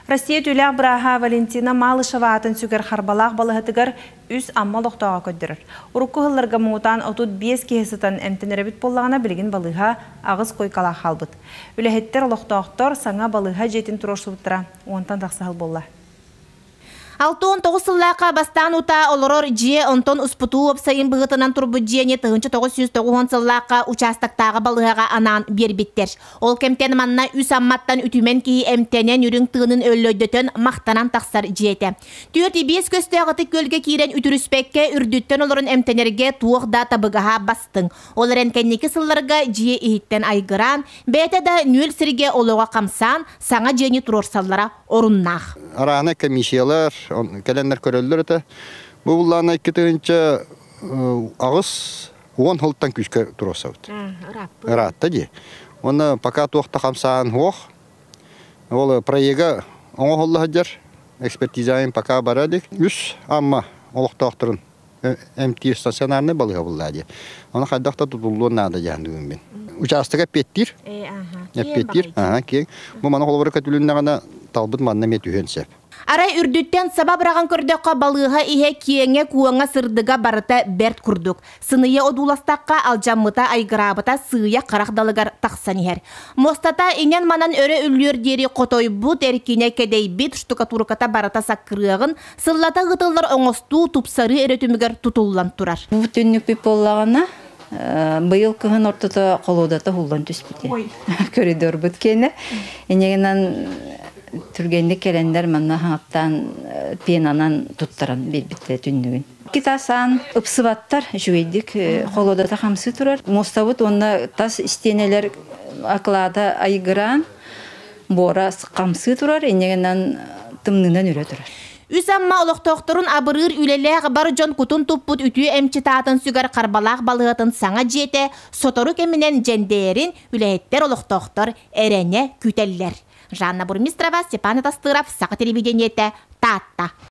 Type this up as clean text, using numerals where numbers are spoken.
Россия түүлээх бырааһа Валентина Малышева аатын сүгэр Харбалаах балыыһатыгар үс Амма олохтооҕо көрдөрөр. Урукку сылларга муҥутаан 35 киһи сытан эмтэнэр эбит буоллаҕына, билигин балыыһа аҕыс куойкалаах хаалбыт. Үлэһиттэр, олохтоохтор саҥа балыыһа дьиэтин туруорсубуттара уонтан тахса сыл буолла. 69 сыллаахха бастаан утаа олорор дьиэ, онтон успутуу уопсайын быһыытынан турбут дьиэни 1990 сыллаахха учаастактааҕы балыыһаҕа анаан биэрбиттэр. Ол кэмтэн манна үс Амматтан үтүмэн киһи эмтэнэн, үрүҥ тыынын өллөйдөтөн, махтанан тахсар дьиэтэ. 4-5 көстөөх Ытык Күөлгэ киирэн үтүрүспэккэ, үрдүттэн олорон эмтэнэргэ туох да табыгаһа бастыҥ. Ол эрэн кэнники сылларга дьиэ иһиттэн айгыраан, бэйэтэ да нүөл сиргэ олоҕо хамсаан, саҥа дьиэни туруорсаллара оруннаах. Араана комиссиялар кэлэннэр көрөллөр этэ. Бу буллаана 2008 сылтан күүскэ туруорсабыт. Ыраатта дии. Уонна пока туох да хамсаан суох. Ол проега оҥоһулла сылдьар. Экспертизаин пока бара илик. Үс Амма олохтоохторун эмтиир стационарнай балыыһа буллаа дии. Ону хайдах да тутуллуон наада дьаһандыгын мин. Учаастага эппиэттиир. Эппиэттиир. Аха, киэҥ. Бу маны холобура көтүлүннэҕинэ талбыт манна эмиэ түһүөн сөп. Арай үрдүттэн саба быраҕан көрдөххө, балыыһа иһэ киэҥэ-куоҥа, сырдыга барыта бэрт курдук. Сыныйа одууластахха, алдьаммыта, айгыраабыта сыыйа харах далыгар тахсан иһэр. Муостата иҥэн-манан өрө үллүөр диэри хотойбут, эркинэ кэдэйбит, штукатурката барыта саккырыаҕын, сыллата ыытыллар оҥостуу, тупсарыы эрэ түмүгэр тутуллан турар. Бу түннүкпүт буоллаҕына, быйыл кыһын ортото холуодата уһуллан түспүтэ. Коридорбут киэнэ. Инньэ түргэнник кэлэннэр манна хаҥаттаан пенанан туттаран биэрбиттэрэ түннүгүн. Китасаан ыпсыбаттар, үчүгэйдик холуодата хамсыы турар. Муостабыт уонна тас истиэнэлэр оклада айгыраан, буора хамсыы турар, инньэ гынан тымныынан үрэ турар. Үс Амма олохтоохторун абырыыр үлэлээх бар дьон кутун туппут үтүө эмчит аатын сүгэр Харбалаах балыыһатын саҥа дьиэтэ сотору кэминэн дьэндээрин үлэһиттэр олохтоохтор эрэнэ күүтэллэр. Жанна Бурмистрова, Степан Атастыров, Саха телевидениетэ, Таатта.